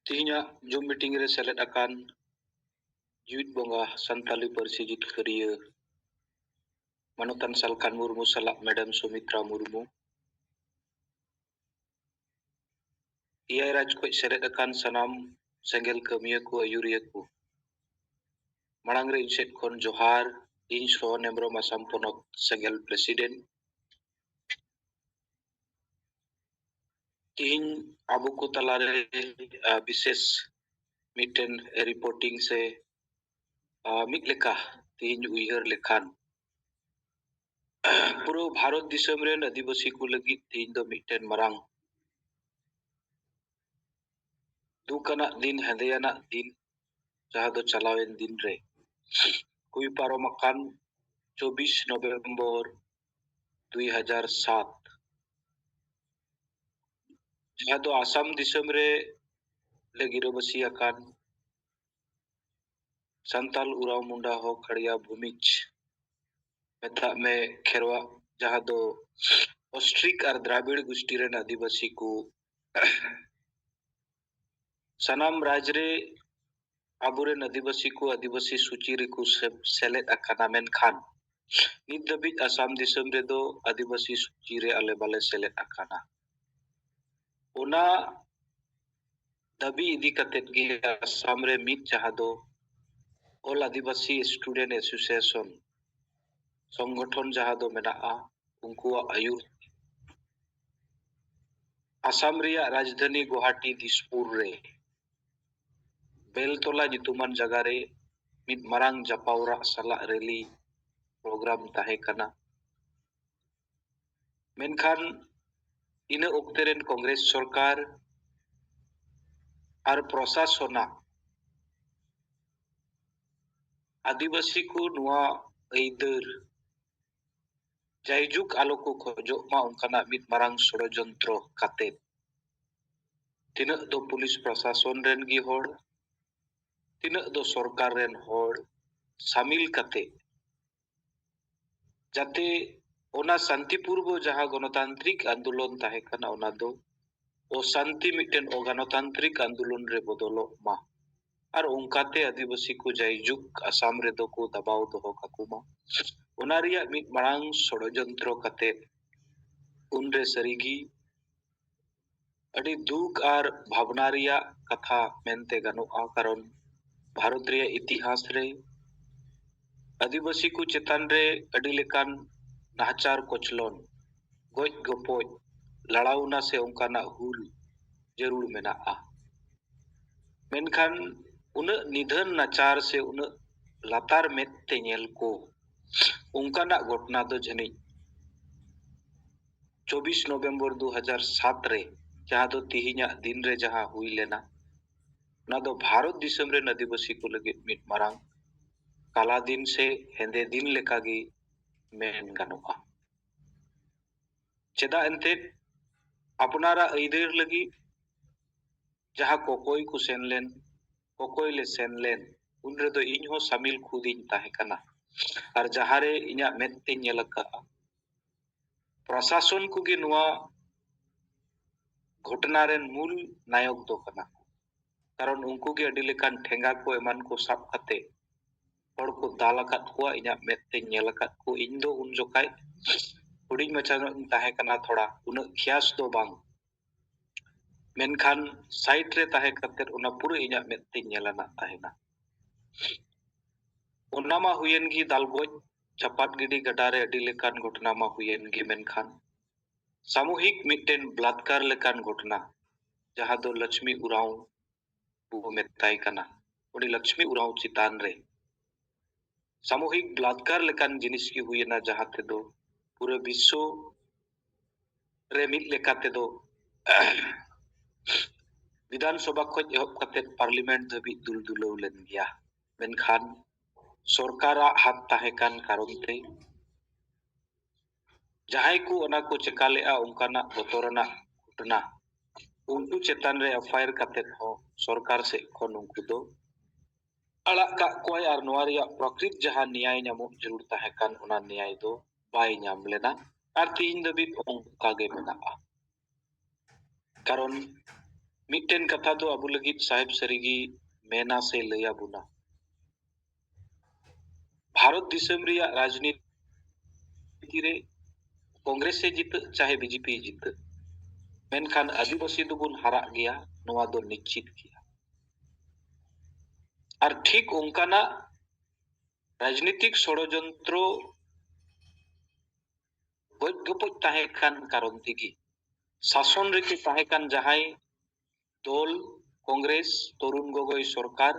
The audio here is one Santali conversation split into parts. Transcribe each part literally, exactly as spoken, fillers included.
ᱛᱮᱦᱮᱧᱟᱜ ᱡᱩᱢ ᱢᱤᱴᱤᱝ ᱨᱮ ᱥᱮᱞᱮᱫ ᱟᱠᱟᱱ ᱡᱤᱣᱤᱫ ᱵᱚᱸᱜᱟ ᱥᱟᱱᱛᱟᱞᱤ ᱯᱟᱹᱨᱥᱤ ᱡᱤᱛᱠᱟᱹᱨᱤᱭᱟᱹ ᱢᱟᱱᱚᱛᱟᱱ ᱥᱟᱞᱠᱷᱟᱱ ᱢᱩᱨᱢᱩ ᱥᱟᱞᱟᱜ ᱢᱮᱰᱟᱢ ᱥᱩᱢᱤᱛᱨᱟ ᱢᱩᱨᱢᱩ, ᱮᱭᱟᱭ ᱨᱟᱡᱽ ᱠᱷᱚᱱ ᱥᱮᱞᱮᱫ ᱟᱠᱟᱱ ᱥᱟᱱᱟᱢ ᱥᱮᱸᱜᱮᱞ ᱠᱟᱹᱢᱤᱭᱟᱹ ᱠᱚ, ᱟᱹᱭᱩᱨᱤᱭᱟᱹ ᱠᱚ, ᱢᱟᱲᱟᱝ ᱨᱮ ᱤᱧ ᱥᱮᱫ ᱠᱷᱚᱱ ᱡᱚᱦᱟᱨ᱾ ᱤᱧ ᱥᱚᱦᱚᱱ ᱦᱮᱢᱵᱨᱚᱢ, ᱟᱥᱟᱢ ᱯᱚᱱᱚᱛ ᱥᱮᱸᱜᱮᱞ ᱯᱨᱮᱥᱤᱰᱮᱱᱴ᱾ ᱛᱤᱦᱤᱧ ᱟᱵᱚ ᱠᱚ ᱛᱟᱞᱟᱨᱮ, ᱟ, ᱵᱤᱥᱮᱥ ᱢᱤᱫᱴᱮᱱ ᱨᱤᱯᱳᱨᱴᱤᱝ ᱥᱮ, ᱟ, ᱢᱤᱫ ᱞᱮᱠᱟ ᱛᱤᱦᱤᱧ ᱩᱭᱦᱟᱹᱨ ᱞᱮᱠᱷᱟᱱ, ᱯᱩᱨᱟᱹ ᱵᱷᱟᱨᱚᱛ ᱫᱤᱥᱚᱢ ᱨᱮᱱ ᱟᱹᱫᱤᱵᱟᱹᱥᱤ ᱠᱚ ᱞᱟᱹᱜᱤᱫ ᱛᱤᱦᱤᱧ ᱫᱚ ᱢᱤᱫᱴᱮᱱ ᱢᱟᱨᱟᱝ ᱫᱩᱠ ᱟᱱᱟᱜ ᱫᱤᱱ, ᱦᱮᱸᱫᱮᱭᱟᱱᱟᱜ ᱫᱤᱱ, ᱡᱟᱦᱟᱸ ᱫᱚ ᱪᱟᱞᱟᱣᱮᱱ ᱫᱤᱱ ᱨᱮ ᱦᱩᱭ ᱯᱟᱨᱚᱢ ᱟᱠᱟᱱ ᱪᱚᱵᱵᱤᱥ ᱱᱚᱵᱷᱮᱢᱵᱚᱨ ᱫᱩᱭ ᱦᱟᱡᱟᱨ ᱥᱟᱛ, ᱡᱟᱦᱟᱸ ᱫᱚ ᱟᱥᱟᱢ ᱫᱤᱥᱚᱢ ᱨᱮ ᱞᱮ ᱜᱤᱨᱟᱹᱵᱟᱹᱥᱤ ᱟᱠᱟᱱ ᱥᱟᱱᱛᱟᱞ ᱩᱨᱟᱣ ᱢᱩᱱᱰᱟ ᱦᱚ ᱠᱷᱟᱲᱭᱟ ᱵᱷᱩᱢᱤᱡᱽ, ᱢᱮᱛᱟᱜ ᱢᱮ ᱠᱷᱮᱨᱣᱟᱜ, ᱡᱟᱦᱟᱸ ᱫᱚ ᱚᱥᱴᱨᱤᱠ ᱟᱨ ᱫᱨᱟᱵᱤᱲ ᱜᱩᱥᱴᱤ ᱨᱮᱱ ᱟᱹᱫᱤᱵᱟᱹᱥᱤ ᱠᱚ ᱥᱟᱱᱟᱢ ᱨᱟᱡᱽ ᱨᱮ ᱟᱵᱚᱨᱮᱱ ᱟᱹᱫᱤᱵᱟᱹᱥᱤ ᱠᱚ ᱟᱹᱫᱤᱵᱟᱹᱥᱤ ᱥᱩᱪᱤ ᱨᱮᱠᱚ ᱥᱮ-, ᱥᱮᱞᱮᱫ ᱟᱠᱟᱱᱟ, ᱢᱮᱱᱠᱷᱟᱱ ᱱᱤᱛ ᱫᱷᱟᱹᱵᱤᱡ ᱟᱥᱟᱢ ᱫᱤᱥᱚᱢ ᱨᱮᱫᱚ ᱟᱹᱫᱤᱵᱟᱹᱥᱤ ᱥᱩᱪᱤ ᱨᱮ ᱟᱞᱮ ᱵᱟᱞᱮ ᱥᱮᱞᱮᱫ ᱟᱠᱟᱱᱟ᱾ ᱚᱱᱟ ᱫᱟᱹᱵᱤ ᱤᱫᱤ ᱠᱟᱛᱮᱫ ᱜᱮ ᱟᱥᱟᱢ ᱨᱮ ᱢᱤᱫ, ᱡᱟᱦᱟᱸ ᱫᱚ All Adivasi Student Association ᱥᱚᱝᱜᱚᱴᱷᱚᱱ ᱡᱟᱦᱟᱸ ᱫᱚ ᱢᱮᱱᱟᱜᱼᱟ, ᱩᱱᱠᱩᱣᱟᱜ ᱟᱹᱭᱩᱨ ᱟᱥᱟᱢ ᱨᱮᱭᱟᱜ ᱨᱟᱡᱽᱫᱷᱟᱱᱤ ᱜᱩᱣᱟᱦᱟᱴᱤ ᱫᱤᱥᱯᱩᱨ ᱨᱮ ᱵᱮᱞᱛᱚᱞᱟ ᱧᱩᱛᱩᱢᱟᱱ ᱡᱟᱭᱜᱟ ᱨᱮ ᱢᱤᱫ ᱢᱟᱨᱟᱝ ᱡᱟᱯᱟᱣ ᱨᱟᱜ ᱥᱟᱞᱟᱜ ᱨᱮᱞᱤ ᱯᱨᱳᱜᱨᱟᱢ ᱛᱟᱦᱮᱸ ᱠᱟᱱᱟ᱾ ᱢᱮᱱᱠᱷᱟᱱ ᱤᱱᱟᱹ ᱚᱠᱛᱮ ᱨᱮᱱ ᱠᱚᱝᱜᱨᱮᱥ ᱥᱚᱨᱠᱟᱨ ᱟᱨ ᱯᱨᱚᱥᱟᱥᱚᱱᱟᱜ ᱟᱹᱫᱤᱵᱟᱹᱥᱤ ᱠᱚ ᱱᱚᱣᱟ ᱟᱹᱭᱫᱟᱹᱨ ᱡᱟᱭᱡᱩᱜᱽ ᱟᱞᱚ ᱠᱚ ᱠᱷᱚᱡᱚᱜ ᱢᱟ, ᱚᱱᱠᱟᱱᱟᱜ ᱢᱤᱫ ᱢᱟᱨᱟᱝ ᱥᱚᱲᱚᱡᱚᱱᱛᱨᱚ ᱠᱟᱛᱮ, ᱛᱤᱱᱟᱹᱜ ᱫᱚ ᱯᱩᱞᱤᱥ ᱯᱨᱚᱥᱟᱥᱚᱱ ᱨᱮᱱ ᱜᱮ ᱦᱚᱲ, ᱛᱤᱱᱟᱹᱜ ᱫᱚ ᱥᱚᱨᱠᱟᱨ ᱨᱮᱱ ᱦᱚᱲ ᱥᱟᱢᱤᱞ ᱠᱟᱛᱮ, ᱡᱟᱛᱮ ᱚᱱᱟ ᱥᱟᱱᱛᱤᱯᱩᱨᱵᱚ ᱡᱟᱦᱟᱸ ᱜᱚᱱᱚᱛᱟᱱᱛᱨᱤᱠ ᱟᱱᱫᱳᱞᱚᱱ ᱛᱟᱦᱮᱸ ᱠᱟᱱᱟ, ᱚᱱᱟ ᱫᱚ ᱚᱥᱟᱱᱛᱤ ᱢᱤᱫᱴᱮᱱ ᱚᱜᱚᱱᱚᱛᱟᱱᱛᱨᱤᱠ ᱟᱱᱫᱳᱞᱚᱱ ᱨᱮ ᱵᱚᱫᱚᱞᱚᱜ ᱢᱟ ᱟᱨ ᱚᱱᱠᱟᱛᱮ ᱟᱹᱫᱤᱵᱟᱹᱥᱤ ᱠᱚ ᱡᱟᱭᱡᱩᱜᱽ ᱟᱥᱟᱢ ᱨᱮᱫᱚ ᱠᱚ ᱫᱟᱵᱟᱣ ᱫᱚᱦᱚ ᱠᱟᱠᱚ ᱢᱟ᱾ ᱚᱱᱟ ᱨᱮᱭᱟᱜ ᱢᱤᱫ ᱢᱟᱲᱟᱝ ᱥᱚᱲᱚᱡᱚᱱᱛᱨᱚ ᱠᱟᱛᱮ ᱩᱱᱨᱮ ᱥᱟᱹᱨᱤᱜᱮ ᱟᱹᱰᱤ ᱫᱩᱠ ᱟᱨ ᱵᱷᱟᱵᱽᱱᱟ ᱨᱮᱭᱟᱜ ᱠᱟᱛᱷᱟ ᱢᱮᱱᱛᱮ ᱜᱟᱱᱚᱜᱼᱟ, ᱠᱟᱨᱚᱱ ᱵᱷᱟᱨᱚᱛ ᱨᱮᱭᱟᱜ ᱤᱛᱤᱦᱟᱥ ᱨᱮ ᱟᱹᱫᱤᱵᱟᱹᱥᱤ ᱠᱚ ᱪᱮᱛᱟᱱ ᱨᱮ ᱟᱹᱰᱤ ᱞᱮᱠᱟᱱ ᱱᱟᱦᱟᱪᱟᱨ ᱠᱚᱪᱞᱚᱱ, ᱜᱚᱡ ᱜᱚᱯᱚᱡ, ᱞᱟᱲᱟᱣᱱᱟ ᱥᱮ ᱚᱱᱠᱟᱱᱟᱜ ᱦᱩᱞ ᱡᱟᱹᱨᱩᱲ ᱢᱮᱱᱟᱜᱼᱟ᱾ ᱢᱮᱱᱠᱷᱟᱱ ᱩᱱᱟᱹᱜ ᱱᱤᱫᱷᱟᱹᱱ ᱱᱟᱪᱟᱨ ᱥᱮ ᱩᱱᱟᱹᱜ ᱞᱟᱛᱟᱨ ᱢᱮᱫ ᱛᱮ ᱧᱮᱞ ᱠᱚ, ᱚᱱᱠᱟᱱᱟᱜ ᱜᱷᱚᱴᱚᱱᱟ ᱫᱚ ᱡᱟᱹᱱᱤᱡ ᱪᱚᱵᱵᱤᱥ ᱱᱚᱵᱷᱮᱢᱵᱚᱨ ᱫᱩ ᱦᱟᱡᱟᱨ ᱥᱟᱛ ᱨᱮ, ᱡᱟᱦᱟᱸ ᱫᱚ ᱛᱤᱦᱤᱧᱟᱜ ᱫᱤᱱ ᱨᱮ ᱡᱟᱦᱟᱸ ᱦᱩᱭ ᱞᱮᱱᱟ, ᱚᱱᱟ ᱫᱚ ᱵᱷᱟᱨᱚᱛ ᱫᱤᱥᱚᱢ ᱨᱮᱱ ᱟᱹᱫᱤᱵᱟᱹᱥᱤ ᱠᱚ ᱞᱟᱹᱜᱤᱫ ᱢᱤᱫ ᱢᱟᱨᱟᱝ ᱠᱟᱞᱟ ᱫᱤᱱ ᱥᱮ ᱦᱮᱸᱫᱮ ᱫᱤᱱ ᱞᱮᱠᱟᱜᱮ ᱢᱮᱱ ᱜᱟᱱᱚᱜᱼᱟ᱾ ᱪᱮᱫᱟᱜ ᱮᱱᱛᱮᱫ, ᱟᱯᱱᱟᱨᱟᱜ ᱟᱹᱭᱫᱟᱹᱨ ᱞᱟᱹᱜᱤᱫ ᱡᱟᱦᱟᱸ ᱠᱚᱠᱚᱭ ᱠᱚ ᱥᱮᱱ ᱞᱮᱱ, ᱠᱚᱠᱚᱭ ᱞᱮ ᱥᱮᱱ ᱞᱮᱱ, ᱩᱱ ᱨᱮᱫᱚ ᱤᱧ ᱦᱚᱸ ᱥᱟᱢᱤᱞ ᱠᱷᱩᱫ ᱤᱧ ᱛᱟᱦᱮᱸ ᱠᱟᱱᱟ᱾ ᱟᱨ ᱡᱟᱦᱟᱸ ᱨᱮ ᱤᱧᱟᱹᱜ ᱢᱮᱫ ᱛᱮᱧ ᱧᱮᱞ ᱟᱠᱟᱫᱼᱟ, ᱯᱨᱚᱥᱟᱥᱚᱱ ᱠᱚᱜᱮ ᱱᱚᱣᱟ ᱜᱷᱚᱴᱚᱱᱟ ᱨᱮᱱ ᱢᱩᱞ ᱱᱟᱭᱚᱠ ᱫᱚ ᱠᱟᱱᱟ ᱠᱚ᱾ ᱠᱟᱨᱚᱱ ᱩᱱᱠᱩ ᱜᱮ ᱟᱹᱰᱤ ᱞᱮᱠᱟᱱ ᱴᱷᱮᱸᱜᱟ ᱠᱚ ᱮᱢᱟᱱ ᱠᱚ ᱥᱟᱵ ᱠᱟᱛᱮ ᱦᱚᱲ ᱠᱚ ᱫᱟᱞ ᱟᱠᱟᱫ ᱠᱚᱣᱟ᱾ ᱤᱧᱟᱹᱜ ᱢᱮᱫ ᱛᱮᱧ ᱧᱮᱞ ᱟᱠᱟᱫ ᱠᱚ᱾ ᱤᱧ ᱫᱚ ᱩᱱ ᱡᱚᱠᱷᱟᱡ ᱦᱩᱰᱤᱧ ᱢᱟᱪᱷᱟ ᱧᱚᱜ ᱤᱧ ᱛᱟᱦᱮᱸ ᱠᱟᱱᱟ, ᱛᱷᱚᱲᱟ ᱩᱱᱟᱹᱜ ᱠᱷᱮᱭᱟᱥ ᱫᱚ ᱵᱟᱝ, ᱢᱮᱱᱠᱷᱟᱱ ᱥᱟᱭᱤᱰ ᱨᱮ ᱛᱟᱦᱮᱸ ᱠᱟᱛᱮ ᱚᱱᱟ ᱯᱩᱨᱟᱹ ᱤᱧᱟᱹᱜ ᱢᱮᱫ ᱛᱮᱧ ᱧᱮᱞ ᱟᱱᱟᱜ ᱛᱟᱦᱮᱱᱟ᱾ ᱚᱱᱟ ᱢᱟ ᱦᱩᱭᱮᱱ ᱜᱮ, ᱫᱟᱞ ᱜᱚᱡ ᱪᱟᱯᱟᱫ ᱜᱤᱰᱤ ᱜᱟᱰᱟ ᱨᱮ ᱟᱹᱰᱤ ᱞᱮᱠᱟᱱ ᱜᱷᱚᱴᱚᱱᱟ ᱢᱟ ᱦᱩᱭᱮᱱ ᱜᱮ, ᱢᱮᱱᱠᱷᱟᱱ ᱥᱟᱢᱩᱦᱤᱠ ᱢᱤᱫᱴᱮᱱ ᱵᱞᱟᱛᱠᱟᱨ ᱞᱮᱠᱟᱱ ᱜᱷᱚᱴᱚᱱᱟ, ᱡᱟᱦᱟᱸ ᱫᱚ ᱞᱚᱪᱷᱢᱤ ᱩᱨᱟᱣ ᱵᱚ ᱢᱮᱛᱟᱭ ᱠᱟᱱᱟ, ᱩᱱᱤ ᱞᱚᱪᱷᱢᱤ ᱩᱨᱟᱣ ᱪᱮᱛᱟᱱ ᱨᱮ ᱥᱟᱢᱩᱦᱤᱠ ᱵᱞᱟᱛᱠᱟᱨ ᱞᱮᱠᱟᱱ ᱡᱤᱱᱤᱥ ᱜᱮ ᱦᱩᱭᱮᱱᱟ, ᱡᱟᱦᱟᱸ ᱛᱮᱫᱚ ᱯᱩᱨᱟᱹ ᱵᱤᱥᱥᱚ ᱨᱮ ᱢᱤᱫ ᱞᱮᱠᱟ ᱛᱮᱫᱚ ᱵᱤᱫᱷᱟᱱ ᱥᱚᱵᱷᱟ ᱠᱷᱚᱱ ᱮᱦᱚᱵ ᱠᱟᱛᱮ ᱯᱟᱨᱞᱤᱢᱮᱱᱴ ᱫᱷᱟᱹᱵᱤᱡ ᱫᱩᱞ ᱫᱩᱞᱟᱹᱣ ᱞᱮᱱ ᱜᱮᱭᱟ᱾ ᱢᱮᱱᱠᱷᱟᱱ ᱥᱚᱨᱠᱟᱨᱟᱜ ᱦᱟᱛ ᱛᱟᱦᱮᱸ ᱠᱟᱱ ᱠᱟᱨᱚᱱ ᱛᱮ ᱡᱟᱦᱟᱸᱭ ᱠᱚ ᱚᱱᱟ ᱠᱚ ᱪᱮᱠᱟ ᱞᱮᱜᱼᱟ, ᱚᱱᱠᱟᱱᱟᱜ ᱵᱚᱛᱚᱨᱟᱱᱟᱜ ᱜᱷᱚᱴᱚᱱᱟ, ᱩᱱᱠᱩ ᱪᱮᱛᱟᱱ ᱨᱮ ᱮᱯᱷ ᱟᱭ ᱟᱨ ᱠᱟᱛᱮ ᱦᱚᱸ ᱥᱚᱨᱠᱟᱨ ᱥᱮᱫ ᱠᱷᱚᱱ ᱩᱱᱠᱩ ᱫᱚ ᱟᱲᱟᱜ ᱠᱟᱜ ᱠᱚᱣᱟᱭ᱾ ᱟᱨ ᱱᱚᱣᱟ ᱨᱮᱭᱟᱜ ᱯᱨᱚᱠᱨᱤᱛ ᱡᱟᱦᱟᱸ ᱱᱮᱭᱟᱭ ᱧᱟᱢᱚᱜ ᱡᱟᱹᱨᱩᱲ ᱛᱟᱦᱮᱸ ᱠᱟᱱ, ᱚᱱᱟ ᱱᱮᱭᱟᱭ ᱫᱚ ᱵᱟᱭ ᱧᱟᱢ ᱞᱮᱱᱟ ᱟᱨ ᱛᱤᱦᱤᱧ ᱫᱷᱟᱹᱵᱤᱡ ᱚᱱᱠᱟ ᱜᱮ ᱢᱮᱱᱟᱜᱼᱟ᱾ ᱠᱟᱨᱚᱱ ᱢᱤᱫᱴᱮᱱ ᱠᱟᱛᱷᱟ ᱫᱚ ᱟᱵᱚ ᱞᱟᱹᱜᱤᱫ ᱥᱟᱦᱮᱵ ᱥᱟᱹᱨᱤᱜᱮ ᱢᱮᱱᱟ ᱥᱮ ᱞᱟᱹᱭ ᱟᱵᱚᱱᱟ, ᱵᱷᱟᱨᱚᱛ ᱫᱤᱥᱚᱢ ᱨᱮᱭᱟᱜ ᱨᱟᱡᱽᱱᱤᱛᱤ ᱨᱮ ᱠᱚᱝᱜᱨᱮᱥ ᱮ ᱡᱤᱛᱟᱹᱜ ᱪᱟᱦᱮ ᱵᱤᱡᱮᱯᱤ ᱡᱤᱛᱟᱹᱜ, ᱢᱮᱱᱠᱷᱟᱱ ᱟᱹᱫᱤᱵᱟᱹᱥᱤ ᱫᱚᱵᱚᱱ ᱦᱟᱨᱟᱜ ᱜᱮᱭᱟ, ᱱᱚᱣᱟ ᱫᱚ ᱱᱤᱥᱪᱤᱛ ᱜᱮᱭᱟ᱾ ᱟᱨ ᱴᱷᱤᱠ ᱚᱱᱠᱟᱱᱟᱜ ᱨᱟᱡᱽᱱᱤᱛᱤᱠ ᱥᱚᱲᱚᱡᱚᱱᱛᱨᱚ ᱜᱚᱡ ᱜᱚᱯᱚᱡ ᱛᱟᱦᱮᱸ ᱠᱟᱱ ᱠᱟᱨᱚᱱ ᱛᱮᱜᱮ ᱥᱟᱥᱚᱱ ᱨᱮᱠᱚ ᱛᱟᱦᱮᱸ ᱠᱟᱱ ᱡᱟᱦᱟᱸᱭ ᱫᱚᱞ, ᱠᱚᱝᱜᱨᱮᱥ, ᱛᱚᱨᱩᱱ ᱜᱚᱜᱚᱭ ᱥᱚᱨᱠᱟᱨ,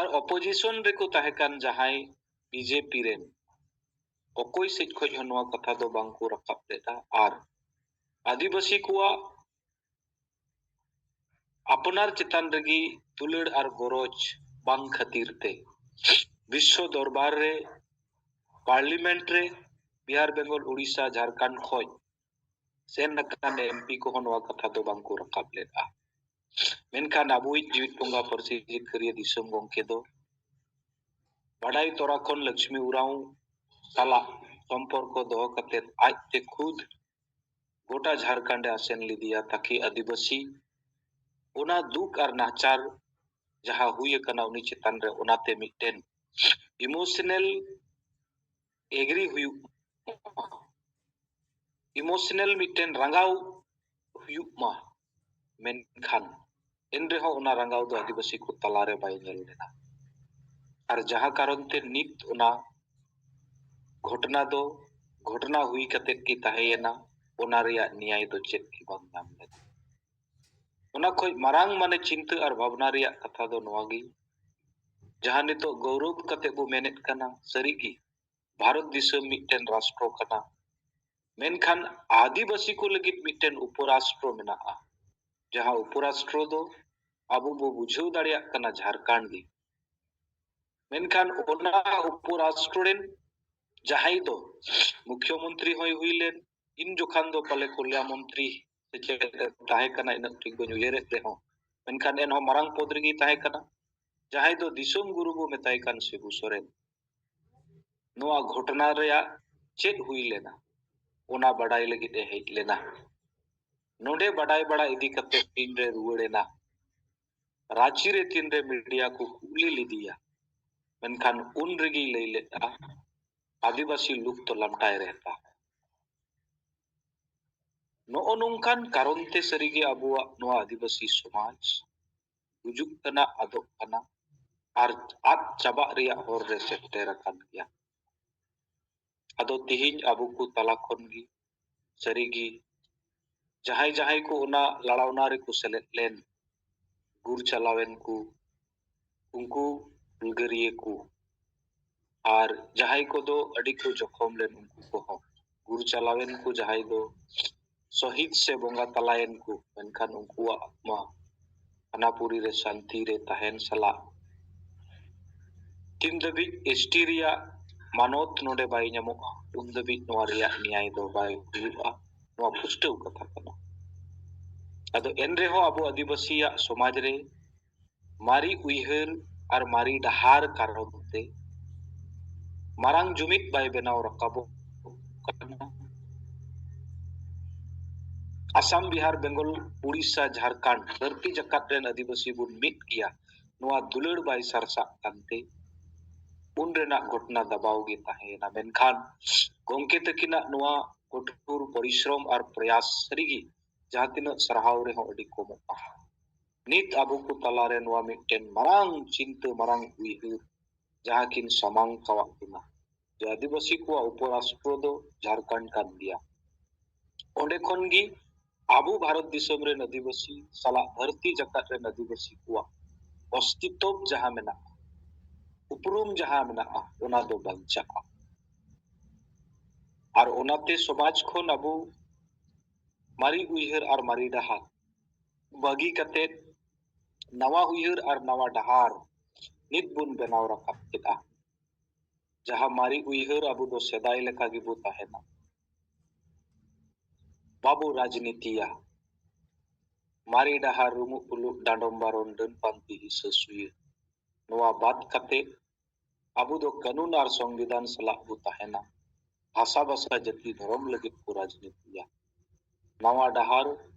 ᱟᱨ ᱚᱯᱳᱡᱤᱥᱚᱱ ᱨᱮᱠᱚ ᱛᱟᱦᱮᱸ ᱠᱟᱱ ᱡᱟᱦᱟᱸᱭ ᱵᱤᱡᱮᱯᱤ ᱨᱮᱱ, ᱚᱠᱚᱭ ᱥᱮᱫ ᱠᱷᱚᱱ ᱦᱚᱸ ᱱᱚᱣᱟ ᱠᱟᱛᱷᱟ ᱫᱚ ᱵᱟᱝ ᱠᱚ ᱨᱟᱠᱟᱵ ᱞᱮᱫᱟ᱾ ᱟᱨ ᱟᱹᱫᱤᱵᱟᱹᱥᱤ ᱠᱚᱣᱟᱜ ᱟᱯᱱᱟᱨ ᱪᱮᱛᱟᱱ ᱨᱮᱜᱮ ᱫᱩᱞᱟᱹᱲ ᱟᱨ ᱜᱚᱨᱚᱡᱽ ᱵᱟᱝ ᱠᱷᱟᱹᱛᱤᱨ ᱛᱮ ᱵᱤᱥᱥᱚ ᱫᱚᱨᱵᱟᱨ ᱨᱮ, ᱯᱟᱨᱞᱤᱢᱮᱱᱴ ᱨᱮ ᱵᱤᱦᱟᱨ, ᱵᱮᱝᱜᱚᱞ, ᱩᱲᱤᱥᱥᱟ, ᱡᱷᱟᱲᱠᱷᱚᱸᱰ ᱠᱷᱚᱱ ᱥᱮᱱ ᱟᱠᱟᱱ ᱮᱢᱯᱤ ᱠᱚᱦᱚᱸ ᱱᱚᱣᱟ ᱠᱟᱛᱷᱟ ᱫᱚ ᱵᱟᱝ ᱠᱚ ᱨᱟᱠᱟᱵ ᱞᱮᱫᱼᱟ᱾ ᱢᱮᱱᱠᱷᱟᱱ ᱟᱵᱚᱭᱤᱡ ᱡᱤᱣᱤᱫ ᱵᱚᱸᱜᱟ ᱯᱟᱹᱨᱥᱤ ᱡᱤᱛᱠᱟᱹᱨᱤᱭᱟᱹ ᱫᱤᱥᱚᱢ ᱜᱚᱢᱠᱮ ᱫᱚ ᱵᱟᱰᱟᱭ ᱛᱚᱨᱟ ᱠᱷᱚᱱ ᱞᱚᱠᱥᱢᱤ ᱩᱨᱟᱣ ᱥᱟᱞᱟᱜ ᱥᱚᱢᱯᱚᱨᱠᱚ ᱫᱚᱦᱚ ᱠᱟᱛᱮ ᱟᱡᱛᱮ ᱠᱷᱩᱫ ᱜᱚᱴᱟ ᱡᱷᱟᱲᱠᱷᱚᱸᱰ ᱮ ᱟᱥᱮᱱ ᱞᱮᱫᱮᱭᱟ, ᱛᱟᱠᱤ ᱟᱹᱫᱤᱵᱟᱹᱥᱤ ᱚᱱᱟ ᱫᱩᱠ ᱟᱨ ᱱᱟᱦᱟᱪᱟᱨ ᱡᱟᱦᱟᱸ ᱦᱩᱭ ᱟᱠᱟᱱᱟ ᱩᱱᱤ ᱪᱮᱛᱟᱱ ᱨᱮ, ᱚᱱᱟᱛᱮ ᱢᱤᱫᱴᱮᱱ ᱤᱢᱳᱥᱚᱱᱟᱞ ᱮᱜᱽᱨᱤ ᱦᱩᱭᱩᱜ ᱢᱟ, ᱤᱢᱳᱥᱚᱱᱟᱞ ᱢᱤᱫᱴᱮᱱ ᱨᱟᱸᱜᱟᱣ ᱦᱩᱭᱩᱜ ᱢᱟ, ᱢᱮᱱᱠᱷᱟᱱ ᱮᱱ ᱨᱮᱦᱚᱸ ᱚᱱᱟ ᱨᱟᱸᱜᱟᱣ ᱫᱚ ᱟᱹᱫᱤᱵᱟᱹᱥᱤ ᱠᱚ ᱛᱟᱞᱟᱨᱮ ᱵᱟᱭ ᱧᱮᱞ ᱞᱮᱱᱟ᱾ ᱟᱨ ᱡᱟᱦᱟᱸ ᱠᱟᱨᱚᱱ ᱛᱮ ᱱᱤᱛ ᱚᱱᱟ ᱜᱷᱚᱴᱚᱱᱟ ᱫᱚ ᱜᱷᱚᱴᱚᱱᱟ ᱦᱩᱭ ᱠᱟᱛᱮ ᱜᱮ ᱛᱟᱦᱮᱸᱭᱮᱱᱟ, ᱚᱱᱟ ᱨᱮᱭᱟᱜ ᱱᱮᱭᱟᱭ ᱫᱚ ᱪᱮᱫ ᱜᱮ ᱵᱟᱝ ᱧᱟᱢ ᱞᱮᱱᱟ᱾ ᱚᱱᱟ ᱠᱷᱚᱱ ᱢᱟᱨᱟᱝ ᱢᱟᱱᱮ ᱪᱤᱱᱛᱟᱹ ᱟᱨ ᱵᱷᱟᱵᱽᱱᱟ ᱨᱮᱭᱟᱜ ᱠᱟᱛᱷᱟ ᱫᱚ ᱱᱚᱣᱟ ᱜᱮ, ᱡᱟᱦᱟᱸ ᱱᱤᱛᱚᱜ ᱜᱚᱨᱚᱵᱽ ᱠᱟᱛᱮ ᱵᱚ ᱢᱮᱱᱮᱫ ᱠᱟᱱᱟ, ᱥᱟᱹᱨᱤᱜᱮ ᱵᱷᱟᱨᱚᱛ ᱫᱤᱥᱚᱢ ᱢᱤᱫᱴᱮᱱ ᱨᱟᱥᱴᱨᱚ ᱠᱟᱱᱟ, ᱢᱮᱱᱠᱷᱟᱱ ᱟᱹᱫᱤᱵᱟᱹᱥᱤ ᱠᱚ ᱞᱟᱹᱜᱤᱫ ᱢᱤᱫᱴᱮᱱ ᱩᱯᱚᱨᱟᱥᱴᱨᱚ ᱢᱮᱱᱟᱜᱼᱟ, ᱡᱟᱦᱟᱸ ᱩᱯᱚᱨᱟᱥᱴᱨᱚ ᱫᱚ ᱟᱵᱚ ᱵᱚ ᱵᱩᱡᱷᱟᱹᱣ ᱫᱟᱲᱮᱭᱟᱜ ᱠᱟᱱᱟ ᱡᱷᱟᱲᱠᱷᱚᱸᱰ ᱜᱮ᱾ ᱢᱮᱱᱠᱷᱟᱱ ᱚᱱᱟ ᱩᱯᱚᱨᱟᱥᱴᱨᱚ ᱨᱮᱱ ᱡᱟᱦᱟᱸᱭ ᱫᱚ ᱢᱩᱠᱷᱭᱚᱢᱚᱱᱛᱨᱤ ᱦᱚᱸᱭ ᱦᱩᱭ ᱞᱮᱱ, ᱤᱱ ᱡᱚᱠᱷᱟᱱ ᱫᱚ ᱯᱟᱞᱮ ᱠᱚᱞᱭᱟ ᱢᱚᱱᱛᱨᱤ ᱥᱮ ᱪᱮᱫ ᱮ ᱛᱟᱦᱮᱸ ᱠᱟᱱᱟ, ᱤᱱᱟᱹᱜ ᱴᱷᱤᱠ ᱵᱟᱹᱧ ᱩᱭᱦᱟᱹᱨᱮᱫ ᱨᱮᱦᱚᱸ, ᱢᱮᱱᱠᱷᱟᱱ ᱮᱱᱦᱚᱸ ᱢᱟᱨᱟᱝ ᱯᱚᱫᱽ ᱨᱮᱜᱮᱭ ᱛᱟᱦᱮᱸ ᱠᱟᱱᱟ, ᱡᱟᱦᱟᱸᱭ ᱫᱚ ᱫᱤᱥᱚᱢ ᱜᱩᱨᱩ ᱵᱚ ᱢᱮᱛᱟᱭ ᱠᱟᱱ ᱥᱤᱵᱩ ᱥᱚᱨᱮᱱ᱾ ᱱᱚᱣᱟ ᱜᱷᱚᱴᱚᱱᱟ ᱨᱮᱭᱟᱜ ᱪᱮᱫ ᱦᱩᱭ ᱞᱮᱱᱟ, ᱚᱱᱟ ᱵᱟᱰᱟᱭ ᱞᱟᱹᱜᱤᱫ ᱮ ᱦᱮᱡ ᱞᱮᱱᱟ᱾ ᱱᱚᱰᱮ ᱵᱟᱰᱟᱭ ᱵᱟᱲᱟ ᱤᱫᱤ ᱠᱟᱛᱮ ᱛᱤᱱᱨᱮ ᱨᱩᱣᱟᱹᱲ ᱮᱱᱟ, ᱨᱟᱸᱪᱤ ᱨᱮ ᱛᱤᱱᱨᱮ ᱢᱤᱰᱤᱭᱟ ᱠᱚ ᱠᱩᱞᱤ ᱞᱮᱫᱮᱭᱟ, ᱢᱮᱱᱠᱷᱟᱱ ᱩᱱ ᱨᱮᱜᱮᱭ ᱞᱟᱹᱭ ᱞᱮᱫᱼᱟ, ᱟᱹᱫᱤᱵᱟᱹᱥᱤ ᱞᱩᱯᱛᱚ ᱞᱟᱢᱴᱟᱭ ᱨᱮᱦᱛᱟ᱾ ᱱᱚᱜᱼᱚ ᱱᱚᱝᱠᱟᱱ ᱠᱟᱨᱚᱱ ᱛᱮ ᱥᱟᱹᱨᱤᱜᱮ ᱟᱵᱚᱣᱟᱜ ᱱᱚᱣᱟ ᱟᱹᱫᱤᱵᱟᱹᱥᱤ ᱥᱚᱢᱟᱡᱽ ᱜᱩᱡᱩᱜ ᱠᱟᱱᱟ, ᱟᱫᱚᱜ ᱠᱟᱱᱟ, ᱟᱨ ᱟᱫ ᱪᱟᱵᱟᱜ ᱨᱮᱭᱟᱜ ᱦᱚᱨ ᱨᱮ ᱥᱮᱴᱮᱨ ᱟᱠᱟᱱ ᱜᱮᱭᱟ᱾ ᱟᱫᱚ ᱛᱤᱦᱤᱧ ᱟᱵᱚ ᱠᱚ ᱛᱟᱞᱟ ᱠᱷᱚᱱ ᱜᱮ ᱥᱟᱹᱨᱤᱜᱮ ᱡᱟᱦᱟᱸᱭ ᱡᱟᱦᱟᱸᱭ ᱠᱚ ᱚᱱᱟ ᱞᱟᱲᱟᱣᱱᱟ ᱨᱮᱠᱚ ᱥᱮᱞᱮᱫ ᱞᱮᱱ, ᱜᱩᱨ ᱪᱟᱞᱟᱣᱮᱱ ᱠᱚ, ᱩᱱᱠᱩ ᱦᱩᱞᱜᱟᱹᱨᱤᱭᱟᱹ ᱠᱚ, ᱟᱨ ᱡᱟᱦᱟᱸᱭ ᱠᱚᱫᱚ ᱟᱹᱰᱤ ᱠᱚ ᱡᱚᱠᱷᱚᱢ ᱞᱮᱱ, ᱩᱱᱠᱩ ᱠᱚᱦᱚᱸ, ᱜᱩᱨ ᱪᱟᱞᱟᱣᱮᱱ ᱠᱚ ᱡᱟᱦᱟᱸᱭ ᱫᱚ ᱥᱚᱦᱤᱫ ᱥᱮ ᱵᱚᱸᱜᱟ ᱛᱟᱞᱟᱭᱮᱱ ᱠᱚ, ᱢᱮᱱᱠᱷᱟᱱ ᱩᱱᱠᱩᱣᱟᱜ ᱟᱛᱢᱟ ᱛᱷᱟᱱᱟᱯᱩᱨᱤ ᱨᱮ ᱥᱟᱱᱛᱤ ᱨᱮ ᱛᱟᱦᱮᱱ ᱥᱟᱞᱟᱜ ᱛᱤᱱ ᱫᱷᱟᱹᱵᱤᱡ ᱮᱥᱴᱤ ᱨᱮᱭᱟᱜ ᱢᱟᱱᱚᱛ ᱱᱚᱰᱮ ᱵᱟᱭ ᱧᱟᱢᱚᱜᱼᱟ, ᱩᱱ ᱫᱷᱟᱹᱵᱤᱡ ᱱᱚᱣᱟ ᱨᱮᱭᱟᱜ ᱱᱮᱭᱟᱭ ᱫᱚ ᱵᱟᱭ ᱦᱩᱭᱩᱜᱼᱟ᱾ ᱱᱚᱣᱟ ᱯᱩᱥᱴᱟᱹᱣ ᱠᱟᱛᱷᱟ ᱠᱟᱱᱟ᱾ ᱟᱫᱚ ᱮᱱ ᱨᱮᱦᱚᱸ ᱟᱵᱚ ᱟᱹᱫᱤᱵᱟᱹᱥᱤᱭᱟᱜ ᱥᱚᱢᱟᱡᱽ ᱨᱮ ᱢᱟᱨᱮ ᱩᱭᱦᱟᱹᱨ ᱟᱨ ᱢᱟᱨᱮ ᱰᱟᱦᱟᱨ ᱠᱟᱨᱚᱱ ᱛᱮ ᱢᱟᱨᱟᱝ ᱡᱩᱢᱤᱫ ᱵᱟᱭ ᱵᱮᱱᱟᱣ ᱨᱟᱠᱟᱵᱚᱜ ᱠᱟᱱᱟ᱾ ᱟᱥᱟᱢ, ᱵᱤᱦᱟᱨ, ᱵᱮᱝᱜᱚᱞ, ᱩᱲᱤᱥᱥᱟ, ᱡᱷᱟᱲᱠᱷᱚᱸᱰ, ᱫᱷᱟᱹᱨᱛᱤ ᱡᱟᱠᱟᱛ ᱨᱮᱱ ᱟᱹᱫᱤᱵᱟᱹᱥᱤ ᱵᱚᱱ ᱢᱤᱫ ᱜᱮᱭᱟ, ᱱᱚᱣᱟ ᱫᱩᱞᱟᱹᱲ ᱵᱟᱭ ᱥᱟᱨᱥᱟᱜ ᱠᱟᱱᱛᱮ ᱩᱱ ᱨᱮᱱᱟᱜ ᱜᱷᱚᱴᱚᱱᱟ ᱫᱟᱵᱟᱣ ᱜᱮ ᱛᱟᱦᱮᱸᱭᱮᱱᱟ᱾ ᱢᱮᱱᱠᱷᱟᱱ ᱜᱚᱢᱠᱮ ᱛᱟᱹᱠᱤᱱᱟᱜ ᱱᱚᱣᱟ ᱠᱚᱴᱷᱳᱨ ᱯᱚᱨᱤᱥᱨᱚᱢ ᱟᱨ ᱯᱨᱚᱭᱟᱥ ᱥᱟᱹᱨᱤᱜᱮ ᱡᱟᱦᱟᱸ ᱛᱤᱱᱟᱹᱜ ᱥᱟᱨᱦᱟᱣ ᱨᱮᱦᱚᱸ ᱟᱹᱰᱤ ᱠᱚᱢᱚᱜᱼᱟ᱾ ᱱᱤᱛ ᱟᱵᱚ ᱠᱚ ᱛᱟᱞᱟᱨᱮ ᱱᱚᱣᱟ ᱢᱤᱫᱴᱮᱱ ᱢᱟᱨᱟᱝ ᱪᱤᱱᱛᱟᱹ, ᱢᱟᱨᱟᱝ ᱩᱭᱦᱟᱹᱨ ᱡᱟᱦᱟᱸ ᱠᱤᱱ ᱥᱟᱢᱟᱝ ᱠᱟᱣᱟᱫ ᱵᱚᱱᱟ, ᱡᱮ ᱟᱹᱫᱤᱵᱟᱹᱥᱤ ᱠᱚᱣᱟᱜ ᱩᱯᱚᱨᱟᱥᱴᱨᱚ ᱫᱚ ᱡᱷᱟᱲᱠᱷᱚᱸᱰ ᱠᱟᱱ ᱜᱮᱭᱟ᱾ ᱚᱸᱰᱮ ᱠᱷᱚᱱ ᱜᱮ ᱟᱵᱚ ᱵᱷᱟᱨᱚᱛ ᱫᱤᱥᱚᱢ ᱨᱮᱱ ᱟᱹᱫᱤᱵᱟᱹᱥᱤ ᱥᱟᱞᱟᱜ ᱫᱷᱟᱹᱨᱛᱤ ᱡᱟᱠᱟᱛ ᱨᱮᱱ ᱟᱹᱫᱤᱵᱟᱹᱥᱤ ᱠᱚᱣᱟᱜ ᱚᱥᱛᱤᱛᱚᱵ ᱡᱟᱦᱟᱸ ᱢᱮᱱᱟᱜᱼᱟ, ᱩᱯᱨᱩᱢ ᱡᱟᱦᱟᱸ ᱢᱮᱱᱟᱜᱼᱟ, ᱚᱱᱟ ᱫᱚ ᱵᱟᱧᱪᱟᱜᱼᱟ᱾ ᱟᱨ ᱚᱱᱟᱛᱮ ᱥᱚᱢᱟᱡᱽ ᱠᱷᱚᱱ ᱟᱵᱚ ᱢᱟᱨᱮ ᱩᱭᱦᱟᱹᱨ ᱟᱨ ᱢᱟᱨᱮ ᱰᱟᱦᱟᱨ ᱵᱟᱹᱜᱤ ᱠᱟᱛᱮ ᱱᱟᱣᱟ ᱩᱭᱦᱟᱹᱨ ᱟᱨ ᱱᱟᱣᱟ ᱰᱟᱦᱟᱨ ᱱᱤᱛ ᱵᱚᱱ ᱵᱮᱱᱟᱣ ᱨᱟᱠᱟᱵ ᱠᱮᱫᱼᱟ᱾ ᱡᱟᱦᱟᱸ ᱢᱟᱨᱮ ᱩᱭᱦᱟᱹᱨ ᱟᱵᱚ ᱫᱚ ᱥᱮᱫᱟᱭ ᱞᱮᱠᱟ ᱜᱮᱵᱚ ᱛᱟᱦᱮᱱᱟ, ᱵᱟᱵᱚ ᱨᱟᱡᱽᱱᱤᱛᱤᱭᱟ᱾ ᱢᱟᱨᱮ ᱰᱟᱦᱟᱨ ᱨᱩᱢᱩᱜ ᱯᱩᱞᱩᱜ ᱰᱟᱸᱰᱚᱢ ᱵᱟᱨᱚᱱ ᱰᱟᱹᱱ ᱯᱟᱱᱛᱮ ᱦᱤᱥᱟᱹ ᱥᱩᱭᱟᱹ, ᱱᱚᱣᱟ ᱵᱟᱫ ᱠᱟᱛᱮ ᱟᱵᱚ ᱫᱚ ᱠᱟᱹᱱᱩᱱ ᱟᱨ ᱥᱚᱝᱵᱤᱫᱷᱟᱱ ᱥᱟᱞᱟᱜ ᱵᱚ ᱛᱟᱦᱮᱱᱟ᱾ ᱵᱷᱟᱥᱟ ᱵᱷᱟᱥᱟ ᱡᱟᱹᱛᱤ ᱫᱷᱚᱨᱚᱢ ᱞᱟᱹᱜᱤᱫ ᱠᱚ ᱨᱟᱡᱽᱱᱤᱛᱤᱭᱟ᱾ ᱱᱟᱣᱟ ᱰᱟᱦᱟᱨ,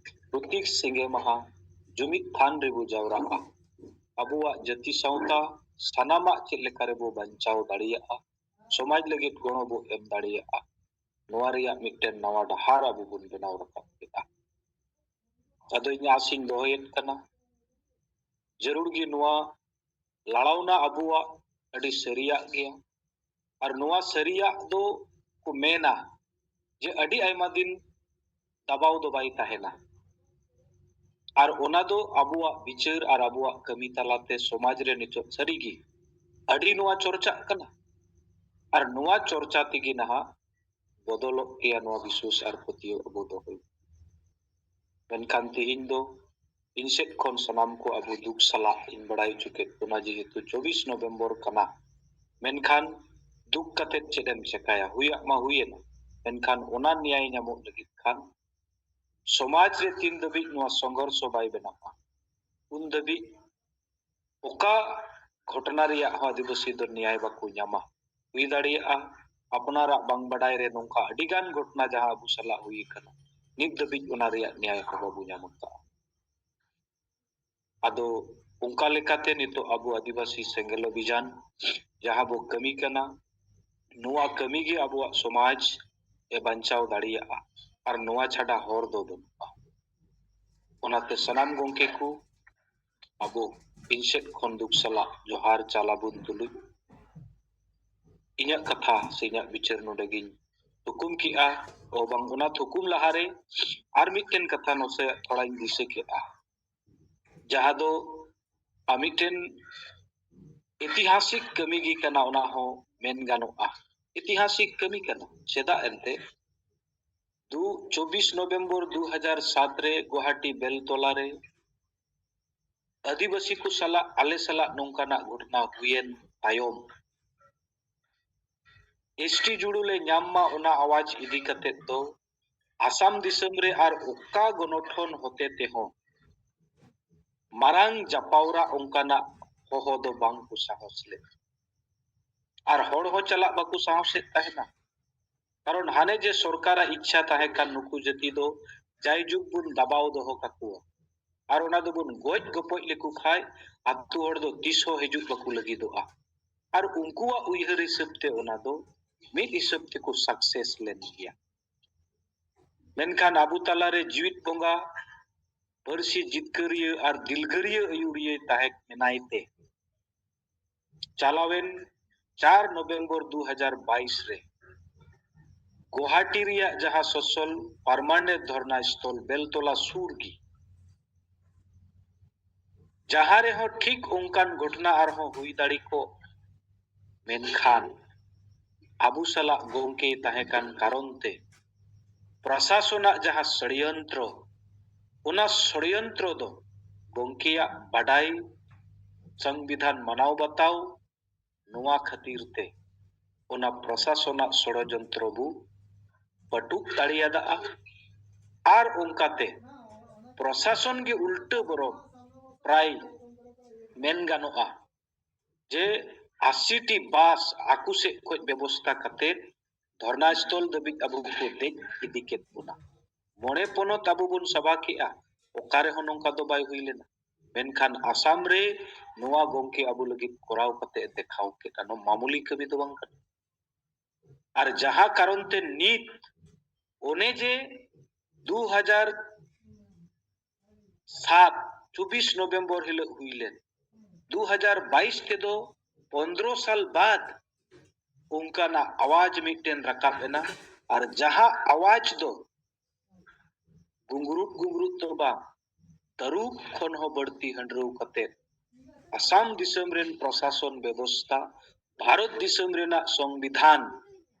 ᱯᱨᱚᱛᱤᱠ ᱥᱤᱸᱜᱮ ᱢᱟᱦᱟ, ᱡᱩᱢᱤᱫ ᱛᱷᱟᱱ ᱨᱮᱵᱚ ᱡᱟᱣᱨᱟᱜᱼᱟ᱾ ᱟᱵᱚᱣᱟᱜ ᱡᱟᱹᱛᱤ ᱥᱟᱶᱛᱟ ᱥᱟᱱᱟᱢᱟᱜ ᱪᱮᱫ ᱞᱮᱠᱟ ᱨᱮᱵᱚ ᱵᱟᱧᱪᱟᱣ ᱫᱟᱲᱮᱭᱟᱜᱼᱟ, ᱥᱚᱢᱟᱡᱽ ᱞᱟᱹᱜᱤᱫ ᱜᱚᱲᱚ ᱵᱚ ᱮᱢ ᱫᱟᱲᱮᱭᱟᱜᱼᱟ, ᱱᱚᱣᱟ ᱨᱮᱭᱟᱜ ᱢᱤᱫᱴᱮᱱ ᱱᱟᱣᱟ ᱰᱟᱦᱟᱨ ᱟᱵᱚ ᱵᱚᱱ ᱵᱮᱱᱟᱣ ᱨᱟᱠᱟᱵ ᱠᱮᱫᱟ᱾ ᱟᱫᱚ ᱤᱧ ᱟᱥᱤᱧ ᱫᱚᱦᱚᱭᱮᱫ ᱠᱟᱱᱟ, ᱡᱟᱹᱨᱩᱲ ᱜᱮ ᱱᱚᱣᱟ ᱞᱟᱲᱟᱣᱱᱟ ᱟᱵᱚᱣᱟᱜ ᱟᱹᱰᱤ ᱥᱟᱹᱨᱤᱭᱟᱜ ᱜᱮᱭᱟ᱾ ᱟᱨ ᱱᱚᱣᱟ ᱥᱟᱹᱨᱤᱭᱟᱜ ᱫᱚ ᱠᱚ ᱢᱮᱱᱟ ᱡᱮ ᱟᱹᱰᱤ ᱟᱭᱢᱟ ᱫᱤᱱ ᱫᱟᱵᱟᱣ ᱫᱚ ᱵᱟᱭ ᱛᱟᱦᱮᱱᱟ᱾ ᱟᱨ ᱚᱱᱟ ᱫᱚ ᱟᱵᱚᱣᱟᱜ ᱵᱤᱪᱟᱹᱨ ᱟᱨ ᱟᱵᱚᱣᱟᱜ ᱠᱟᱹᱢᱤ ᱛᱟᱞᱟᱛᱮ ᱥᱚᱢᱟᱡᱽ ᱨᱮ ᱱᱤᱛᱚᱜ ᱥᱟᱹᱨᱤᱜᱮ ᱟᱹᱰᱤ ᱱᱚᱣᱟ ᱪᱚᱨᱪᱟᱜ ᱠᱟᱱᱟ᱾ ᱟᱨ ᱱᱚᱣᱟ ᱪᱚᱨᱪᱟ ᱛᱮᱜᱮ ᱱᱟᱦᱟᱜ ᱵᱚᱫᱚᱞᱚᱜ ᱜᱮᱭᱟ ᱱᱚᱣᱟ ᱵᱤᱥᱣᱟᱥ ᱟᱨ ᱯᱟᱹᱛᱭᱟᱹᱣ ᱟᱵᱚ ᱫᱚᱦᱚᱭ᱾ ᱢᱮᱱᱠᱷᱟᱱ ᱛᱮᱦᱮᱧ ᱫᱚ ᱤᱧ ᱥᱮᱫ ᱠᱷᱚᱱ ᱥᱟᱱᱟᱢ ᱠᱚ ᱟᱵᱚ ᱫᱩᱠ ᱥᱟᱞᱟᱜ ᱤᱧ ᱵᱟᱲᱟᱭ ᱦᱚᱪᱚ ᱠᱮᱫ ᱵᱚᱱᱟ, ᱡᱮᱦᱮᱛᱩ ᱪᱚᱵᱵᱤᱥ ᱱᱚᱵᱷᱮᱢᱵᱚᱨ ᱠᱟᱱᱟ᱾ ᱢᱮᱱᱠᱷᱟᱱ ᱫᱩᱠ ᱠᱟᱛᱮᱫ ᱪᱮᱫ ᱮᱢ ᱪᱮᱠᱟᱭᱟ? ᱦᱩᱭᱟᱜ ᱢᱟ ᱦᱩᱭᱮᱱᱟ, ᱢᱮᱱᱠᱷᱟᱱ ᱚᱱᱟ ᱱᱮᱭᱟᱭ ᱧᱟᱢᱚᱜ ᱞᱟᱹᱜᱤᱫ ᱠᱷᱟᱱ ᱥᱚᱢᱟᱡᱽ ᱨᱮ ᱛᱤᱱ ᱫᱷᱟᱹᱵᱤᱡ ᱱᱚᱣᱟ ᱥᱚᱝᱜᱷᱚᱨᱥᱚ ᱵᱟᱭ ᱵᱮᱱᱟᱜᱼᱟ, ᱩᱱ ᱫᱷᱟᱹᱵᱤᱡ ᱚᱠᱟ ᱜᱷᱚᱴᱚᱱᱟ ᱨᱮᱭᱟᱜ ᱦᱚᱸ ᱟᱹᱫᱤᱵᱟᱹᱥᱤ ᱫᱚ ᱱᱮᱭᱟᱭ ᱵᱟᱠᱚ ᱧᱟᱢᱟ᱾ ᱦᱩᱭ ᱫᱟᱲᱮᱭᱟᱜᱼᱟ ᱟᱯᱱᱟᱨᱟᱜ ᱵᱟᱝ ᱵᱟᱰᱟᱭ ᱨᱮ ᱱᱚᱝᱠᱟ ᱟᱹᱰᱤᱜᱟᱱ ᱜᱷᱚᱴᱚᱱᱟ ᱡᱟᱦᱟᱸ ᱟᱵᱚ ᱥᱟᱞᱟᱜ ᱦᱩᱭ ᱟᱠᱟᱱᱟ, ᱱᱤᱛ ᱫᱷᱟᱹᱵᱤᱡ ᱚᱱᱟ ᱨᱮᱭᱟᱜ ᱱᱮᱭᱟᱭ ᱦᱚᱸ ᱵᱟᱵᱚ ᱧᱟᱢ ᱟᱠᱟᱫᱼᱟ᱾ ᱟᱫᱚ ᱚᱱᱠᱟ ᱞᱮᱠᱟᱛᱮ ᱱᱤᱛᱚᱜ ᱟᱵᱚ ᱟᱹᱫᱤᱵᱟᱹᱥᱤ ᱥᱮᱸᱜᱮᱞ ᱚᱵᱷᱤᱡᱟᱱ ᱡᱟᱦᱟᱸ ᱵᱚ ᱠᱟᱹᱢᱤ ᱠᱟᱱᱟ, ᱱᱚᱣᱟ ᱠᱟᱹᱢᱤ ᱜᱮ ᱟᱵᱚᱣᱟᱜ ᱥᱚᱢᱟᱡᱽ ᱮ ᱵᱟᱧᱪᱟᱣ ᱫᱟᱲᱮᱭᱟᱜᱼᱟ, ᱟᱨ ᱱᱚᱣᱟ ᱪᱷᱟᱰᱟ ᱦᱚᱨ ᱫᱚ ᱵᱟᱹᱱᱩᱜᱼᱟ᱾ ᱚᱱᱟᱛᱮ ᱥᱟᱱᱟᱢ ᱜᱚᱢᱠᱮ ᱠᱚ, ᱟᱵᱚ ᱤᱧ ᱥᱮᱫ ᱠᱷᱚᱱ ᱫᱩᱠ ᱥᱟᱞᱟᱜ ᱡᱚᱦᱟᱨ ᱪᱟᱞᱟᱵᱚᱱ ᱛᱩᱞᱩᱡ, ᱤᱧᱟᱹᱜ ᱠᱟᱛᱷᱟ ᱥᱮ ᱤᱧᱟᱹᱜ ᱵᱤᱪᱟᱹᱨ ᱱᱚᱰᱮ ᱜᱤᱧ ᱛᱷᱩᱠᱩᱢ ᱠᱮᱜᱼᱟ᱾ ᱚ ᱵᱟᱝ, ᱚᱱᱟ ᱛᱷᱩᱠᱩᱢ ᱞᱟᱦᱟᱨᱮ ᱟᱨ ᱢᱤᱫᱴᱮᱱ ᱠᱟᱛᱷᱟ ᱱᱟᱥᱮᱭᱟᱜ ᱛᱷᱚᱲᱟᱧ ᱫᱤᱥᱟᱹ ᱠᱮᱜᱼᱟ, ᱡᱟᱦᱟᱸ ᱫᱚ ᱟᱨ ᱢᱤᱫᱴᱮᱱ ᱤᱛᱤᱦᱟᱥᱤᱠ ᱠᱟᱹᱢᱤ ᱜᱮ ᱠᱟᱱᱟ, ᱚᱱᱟ ᱦᱚᱸ ᱢᱮᱱ ᱜᱟᱱᱚᱜᱼᱟ᱾ ᱤᱛᱤᱦᱟᱥᱤᱠ ᱠᱟᱹᱢᱤ ᱠᱟᱱᱟ᱾ ᱪᱮᱫᱟᱜ ᱮᱱᱛᱮ ᱫᱩ, ᱪᱚᱵᱵᱤᱥ ᱱᱚᱵᱷᱮᱢᱵᱚᱨ ᱫᱩ ᱦᱟᱡᱟᱨ ᱥᱟᱛ ᱨᱮ ᱜᱩᱣᱟᱦᱟᱴᱤ ᱵᱮᱞᱛᱚᱞᱟ ᱨᱮ ᱟᱹᱫᱤᱵᱟᱹᱥᱤ ᱠᱚ ᱥᱟᱞᱟᱜ, ᱟᱞᱮ ᱥᱟᱞᱟᱜ ᱱᱚᱝᱠᱟᱱᱟᱜ ᱜᱷᱚᱴᱚᱱᱟ ᱦᱩᱭᱮᱱ ᱛᱟᱭᱚᱢ, ᱮᱥᱴᱤ ᱡᱩᱲᱩ ᱞᱮ ᱧᱟᱢ ᱢᱟ, ᱚᱱᱟ ᱟᱣᱟᱡᱽ ᱤᱫᱤ ᱠᱟᱛᱮᱫ ᱫᱚ ᱟᱥᱟᱢ ᱫᱤᱥᱚᱢ ᱨᱮ ᱟᱨ ᱚᱠᱟ ᱜᱚᱱᱚᱴᱷᱚᱱ ᱦᱚᱛᱮ ᱛᱮᱦᱚᱸ ᱢᱟᱨᱟᱝ ᱡᱟᱯᱟᱣᱨᱟ ᱚᱱᱠᱟᱱᱟᱜ ᱦᱚᱦᱚ ᱫᱚ ᱵᱟᱝ ᱠᱚ ᱥᱟᱦᱚᱥ ᱞᱮᱫ᱾ ᱟᱨ ᱦᱚᱲ ᱦᱚᱸ ᱪᱟᱞᱟᱜ ᱵᱟᱠᱚ ᱥᱟᱦᱚᱥᱮᱫ ᱛᱟᱦᱮᱱᱟ᱾ ᱠᱟᱨᱚᱱ ᱦᱟᱱᱮ ᱡᱮ ᱥᱚᱨᱠᱟᱨᱟᱜ ᱤᱪᱪᱷᱟ ᱛᱟᱦᱮᱸ ᱠᱟᱱ, ᱱᱩᱠᱩ ᱡᱟᱹᱛᱤ ᱫᱚ ᱡᱟᱭᱡᱩᱜᱽ ᱵᱚᱱ ᱫᱟᱵᱟᱣ ᱫᱚᱦᱚ ᱠᱟᱠᱚᱣᱟ᱾ ᱟᱨ ᱚᱱᱟ ᱫᱚᱵᱚᱱ ᱜᱚᱡ ᱜᱚᱯᱚᱡ ᱞᱮᱠᱚ ᱠᱷᱟᱱ ᱟᱛᱳ ᱦᱚᱲ ᱫᱚ ᱛᱤᱥ ᱦᱚᱸ ᱦᱤᱡᱩᱜ ᱵᱟᱠᱚ ᱞᱟᱹᱜᱤᱫᱚᱜᱼᱟ᱾ ᱟᱨ ᱩᱱᱠᱩᱣᱟᱜ ᱩᱭᱦᱟᱹᱨ ᱦᱤᱥᱟᱹᱵ ᱛᱮ ᱚᱱᱟ ᱫᱚ ᱢᱤᱫ ᱦᱤᱥᱟᱹᱵ ᱛᱮᱠᱚ success ᱞᱮᱱ ᱜᱮᱭᱟ᱾ ᱢᱮᱱᱠᱷᱟᱱ ᱟᱵᱚ ᱛᱟᱞᱟᱨᱮ ᱡᱤᱣᱤᱫ ᱵᱚᱸᱜᱟ, ᱯᱟᱹᱨᱥᱤ ᱡᱤᱛᱠᱟᱹᱨᱤᱭᱟᱹ ᱟᱨ ᱫᱤᱞᱜᱟᱹᱨᱤᱭᱟᱹ ᱟᱹᱭᱩᱨᱤᱭᱟᱹ ᱛᱟᱦᱮᱸ ᱢᱮᱱᱟᱭ ᱛᱮ, ᱪᱟᱞᱟᱣᱮᱱ ᱪᱟᱨ ᱱᱚᱵᱷᱮᱢᱵᱚᱨ ᱫᱩ ᱦᱟᱡᱟᱨ ᱵᱟᱭᱤᱥ ᱨᱮ ᱜᱩᱣᱟᱦᱟᱴᱤ ᱨᱮᱭᱟᱜ ᱡᱟᱦᱟᱸ ᱥᱚᱥᱚᱞ permanent ᱫᱷᱚᱨᱱᱟ ᱥᱛᱷᱚᱞ ᱵᱮᱞᱛᱚᱞᱟ ᱥᱩᱨ ᱜᱮ, ᱡᱟᱦᱟᱸ ᱨᱮᱦᱚᱸ ᱴᱷᱤᱠ ᱚᱱᱠᱟᱱ ᱜᱷᱚᱴᱚᱱᱟ ᱟᱨᱦᱚᱸ ᱦᱩᱭ ᱫᱟᱲᱮ ᱠᱚᱜ, ᱢᱮᱱᱠᱷᱟᱱ ᱟᱵᱚ ᱥᱟᱞᱟᱜ ᱜᱚᱢᱠᱮ ᱛᱟᱦᱮᱸ ᱠᱟᱱ ᱠᱟᱨᱚᱱ ᱛᱮ ᱯᱨᱚᱥᱟᱥᱚᱱᱟᱜ ᱡᱟᱦᱟᱸ ᱥᱚᱲᱭᱚᱱᱛᱨᱚ, ᱚᱱᱟ ᱥᱚᱲᱭᱚᱱᱛᱨᱚ ᱫᱚ ᱜᱚᱢᱠᱮᱭᱟᱜ ᱵᱟᱰᱟᱭ, ᱥᱚᱝᱵᱤᱫᱷᱟᱱ ᱢᱟᱱᱟᱣ ᱵᱟᱛᱟᱣ, ᱱᱚᱣᱟ ᱠᱷᱟᱹᱛᱤᱨ ᱛᱮ ᱚᱱᱟ ᱯᱨᱚᱥᱟᱥᱚᱱᱟᱜ ᱥᱚᱲᱚᱡᱚᱱᱛᱨᱚ ᱵᱚ ᱯᱟᱹᱴᱩᱵ ᱫᱟᱲᱮᱭᱟᱫᱟ᱾ ᱟᱨ ᱚᱱᱠᱟᱛᱮ ᱯᱨᱚᱥᱟᱥᱚᱱ ᱜᱮ ᱩᱞᱴᱟᱹ ᱵᱚᱨᱚᱝ ᱯᱨᱟᱭ ᱢᱮᱱ ᱜᱟᱱᱚᱜᱼᱟ ᱡᱮ ᱟᱥᱤ ᱴᱤ ᱵᱟᱥ ᱟᱠᱚ ᱥᱮᱫ ᱠᱷᱚᱱ ᱵᱮᱵᱚᱥᱛᱟ ᱠᱟᱛᱮ ᱫᱷᱚᱨᱱᱟ ᱥᱛᱷᱚᱞ ᱫᱷᱟᱹᱵᱤᱡ ᱟᱵᱚ ᱠᱚ ᱫᱮᱡ ᱤᱫᱤ ᱠᱮᱫ ᱵᱚᱱᱟ᱾ ᱢᱚᱬᱮ ᱯᱚᱱᱚᱛ ᱟᱵᱚ ᱵᱚᱱ ᱥᱟᱵᱟ ᱠᱮᱜᱼᱟ, ᱚᱠᱟ ᱨᱮᱦᱚᱸ ᱱᱚᱝᱠᱟ ᱫᱚ ᱵᱟᱭ ᱦᱩᱭ ᱞᱮᱱᱟ᱾ ᱢᱮᱱᱠᱷᱟᱱ ᱟᱥᱟᱢ ᱨᱮ ᱱᱚᱣᱟ ᱜᱚᱢᱠᱮ ᱟᱵᱚ ᱞᱟᱹᱜᱤᱫ ᱠᱚᱨᱟᱣ ᱠᱟᱛᱮ ᱮ ᱫᱮᱠᱷᱟᱣ ᱠᱮᱫᱟ, ᱱᱚᱣᱟ ᱢᱟᱢᱩᱞᱤ ᱠᱟᱹᱢᱤ ᱫᱚ ᱵᱟᱝ ᱠᱟᱱᱟ᱾ ᱟᱨ ᱡᱟᱦᱟᱸ ᱠᱟᱨᱚᱱ ᱛᱮ ᱱᱤᱛ ᱚᱱᱮ ᱡᱮ ᱫᱩ ᱦᱟᱡᱟᱨ ᱥᱟᱛ ᱪᱚᱵᱵᱤᱥ ᱱᱚᱵᱷᱮᱢᱵᱚᱨ ᱦᱤᱞᱳᱜ ᱦᱩᱭ ᱞᱮᱱ, ᱫᱩ ᱦᱟᱡᱟᱨ ᱵᱟᱭᱤᱥ ᱛᱮᱫᱚ ᱯᱚᱱᱫᱽᱨᱚ ᱥᱟᱞ ᱵᱟᱫ ᱚᱱᱠᱟᱱᱟᱜ ᱟᱣᱟᱡ ᱢᱤᱫᱴᱮᱱ ᱨᱟᱠᱟᱵ ᱮᱱᱟ᱾ ᱟᱨ ᱡᱟᱦᱟᱸ ᱟᱣᱟᱡ ᱫᱚ ᱜᱩᱝᱜᱽᱨᱩᱴ ᱜᱩᱝᱜᱽᱨᱩᱴ ᱫᱚ ᱵᱟᱝ, ᱛᱟᱹᱨᱩᱵ ᱠᱷᱚᱱ ᱦᱚᱸ ᱵᱟᱹᱲᱛᱤ ᱦᱟᱺᱰᱨᱟᱹᱣ ᱠᱟᱛᱮ ᱟᱥᱟᱢ ᱫᱤᱥᱚᱢ ᱨᱮᱱ ᱯᱨᱚᱥᱟᱥᱚᱱ ᱵᱮᱵᱚᱥᱛᱷᱟ, ᱵᱷᱟᱨᱚᱛ ᱫᱤᱥᱚᱢ ᱨᱮᱱᱟᱜ ᱥᱚᱝᱵᱤᱫᱷᱟᱱ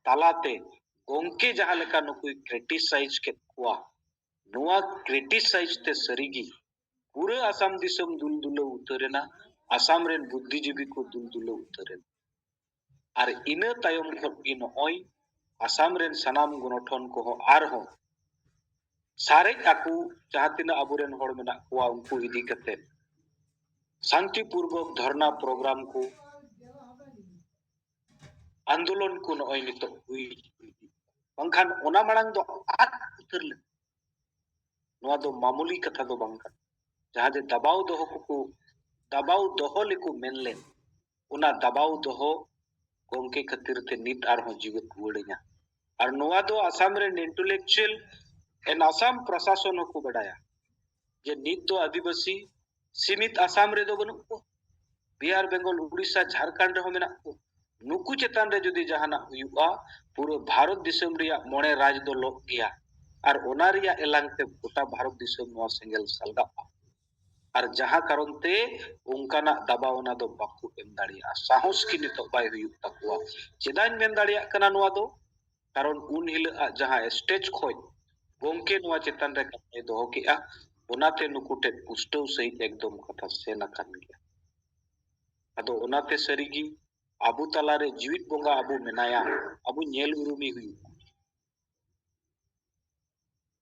ᱛᱟᱞᱟᱛᱮ ᱜᱚᱢᱠᱮ ᱡᱟᱦᱟᱸ ᱞᱮᱠᱟ ᱱᱩᱠᱩᱭ criticize ᱠᱮᱫ ᱠᱚᱣᱟ, ᱱᱚᱣᱟ criticize ᱛᱮ ᱥᱟᱹᱨᱤᱜᱮ ᱯᱩᱨᱟᱹ ᱟᱥᱟᱢ ᱫᱤᱥᱚᱢ ᱫᱩᱞ ᱫᱩᱞᱟᱹᱣ ᱩᱛᱟᱹᱨ ᱮᱱᱟ, ᱟᱥᱟᱢ ᱨᱮᱱ ᱵᱩᱫᱽᱫᱷᱤᱡᱤᱵᱤ ᱠᱚ ᱫᱩᱞ ᱫᱩᱞᱟᱹᱣ ᱩᱛᱟᱹᱨ ᱮᱱᱟ᱾ ᱟᱨ ᱤᱱᱟᱹ ᱛᱟᱭᱚᱢ ᱠᱷᱚᱱ ᱜᱮ ᱱᱚᱜᱼᱚᱭ ᱟᱥᱟᱢ ᱨᱮᱱ ᱥᱟᱱᱟᱢ ᱜᱚᱱᱚᱴᱷᱚᱱ ᱠᱚᱦᱚᱸ ᱟᱨᱦᱚᱸ ᱥᱟᱨᱮᱡ ᱟᱠᱚ ᱡᱟᱦᱟᱸ ᱛᱤᱱᱟᱹᱜ ᱟᱵᱚᱨᱮᱱ ᱦᱚᱲ ᱢᱮᱱᱟᱜ ᱠᱚᱣᱟ ᱩᱱᱠᱩ ᱤᱫᱤ ᱠᱟᱛᱮ ᱥᱟᱱᱛᱤᱯᱩᱨᱵᱚᱠ ᱫᱷᱚᱨᱱᱟ program ᱠᱚ, ᱟᱱᱫᱳᱞᱚᱱ ᱠᱚ ᱱᱚᱜᱼᱚᱭ ᱱᱤᱛᱚᱜ ᱦᱩᱭ, ᱵᱟᱝᱠᱷᱟᱱ ᱚᱱᱟ ᱢᱟᱲᱟᱝ ᱫᱚ ᱟᱫ ᱩᱛᱟᱹᱨ ᱞᱮᱱᱟ᱾ ᱱᱚᱣᱟ ᱫᱚ ᱢᱟᱢᱩᱞᱤ ᱠᱟᱛᱷᱟ ᱫᱚ ᱵᱟᱝ ᱠᱟᱱᱟ᱾ ᱡᱟᱦᱟᱸ ᱡᱮ ᱫᱟᱵᱟᱣ ᱫᱚᱦᱚ ᱠᱚᱠᱚ ᱫᱟᱵᱟᱣ ᱫᱚᱦᱚ ᱞᱮᱠᱚ ᱢᱮᱱ ᱞᱮᱫ, ᱚᱱᱟ ᱫᱟᱵᱟᱣ ᱫᱚᱦᱚ ᱜᱚᱢᱠᱮ ᱠᱷᱟᱹᱛᱤᱨ ᱛᱮ ᱱᱤᱛ ᱟᱨᱦᱚᱸ ᱡᱤᱣᱮᱫ ᱨᱩᱣᱟᱹᱲ ᱮᱱᱟ᱾ ᱟᱨ ᱱᱚᱣᱟ ᱫᱚ ᱟᱥᱟᱢ ᱨᱮᱱ intellectual and ᱟᱥᱟᱢ ᱯᱨᱚᱥᱟᱥᱚᱱ ᱦᱚᱸᱠᱚ ᱵᱟᱰᱟᱭᱟ ᱡᱮ ᱱᱤᱛ ᱫᱚ ᱟᱹᱫᱤᱵᱟᱹᱥᱤ ᱥᱤᱢᱤᱛ ᱟᱥᱟᱢ ᱨᱮᱫᱚ ᱵᱟᱹᱱᱩᱜ ᱠᱚᱣᱟ, ᱵᱤᱦᱟᱨ, ᱵᱮᱝᱜᱚᱞ, ᱩᱲᱤᱥᱥᱟ, ᱡᱷᱟᱲᱠᱷᱚᱸᱰ ᱨᱮᱦᱚᱸ ᱢᱮᱱᱟᱜ ᱠᱚᱣᱟ᱾ ᱱᱩᱠᱩ ᱪᱮᱛᱟᱱ ᱨᱮ ᱡᱩᱫᱤ ᱡᱟᱦᱟᱱᱟᱜ ᱦᱩᱭᱩᱜᱼᱟ, ᱯᱩᱨᱟᱹ ᱵᱷᱟᱨᱚᱛ ᱫᱤᱥᱚᱢ ᱨᱮᱭᱟᱜ ᱢᱚᱬᱮ ᱨᱟᱡᱽ ᱫᱚ ᱞᱚᱜ ᱜᱮᱭᱟ, ᱟᱨ ᱚᱱᱟ ᱨᱮᱭᱟᱜ ᱮᱞᱟᱝ ᱛᱮ ᱜᱚᱴᱟ ᱵᱷᱟᱨᱚᱛ ᱫᱤᱥᱚᱢ ᱱᱚᱣᱟ ᱥᱮᱸᱜᱮᱞ ᱥᱟᱞᱜᱟᱜᱼᱟ᱾ ᱟᱨ ᱡᱟᱦᱟᱸ ᱠᱟᱨᱚᱱ ᱛᱮ ᱚᱱᱠᱟᱱᱟᱜ ᱫᱟᱵᱟᱣ ᱚᱱᱟ ᱫᱚ ᱵᱟᱠᱚ ᱮᱢ ᱫᱟᱲᱮᱭᱟᱜᱼᱟ, ᱥᱟᱦᱚᱥ ᱜᱮ ᱱᱤᱛᱚᱜ ᱵᱟᱭ ᱦᱩᱭᱩᱜ ᱛᱟᱠᱚᱣᱟ᱾ ᱪᱮᱫᱟᱜ ᱤᱧ ᱢᱮᱱ ᱫᱟᱲᱮᱭᱟᱜ ᱠᱟᱱᱟ ᱱᱚᱣᱟ ᱫᱚ? ᱠᱟᱨᱚᱱ ᱩᱱ ᱦᱤᱞᱳᱜ ᱟᱜ ᱡᱟᱦᱟᱸ ᱥᱴᱮᱡᱽ ᱠᱷᱚᱡ ᱜᱚᱢᱠᱮ ᱱᱚᱣᱟ ᱪᱮᱛᱟᱱ ᱨᱮ ᱠᱟᱛᱷᱟᱭ ᱫᱚᱦᱚ ᱠᱮᱜᱼᱟ, ᱚᱱᱟᱛᱮ ᱱᱩᱠᱩ ᱴᱷᱮᱱ ᱯᱩᱥᱴᱟᱹᱣ ᱥᱟᱺᱦᱤᱡ ᱮᱠᱫᱚᱢ ᱠᱟᱛᱷᱟ ᱥᱮᱱ ᱟᱠᱟᱱ ᱜᱮᱭᱟ᱾ ᱟᱫᱚ ᱚᱱᱟᱛᱮ ᱥᱟᱹᱨᱤᱜᱮ ᱟᱵᱚ ᱛᱟᱞᱟᱨᱮ ᱡᱤᱣᱤᱫ ᱵᱚᱸᱜᱟ ᱟᱵᱚ ᱢᱮᱱᱟᱭᱟ, ᱟᱵᱚ ᱧᱮᱞ ᱩᱨᱩᱢᱮ ᱦᱩᱭᱩᱜᱼᱟ᱾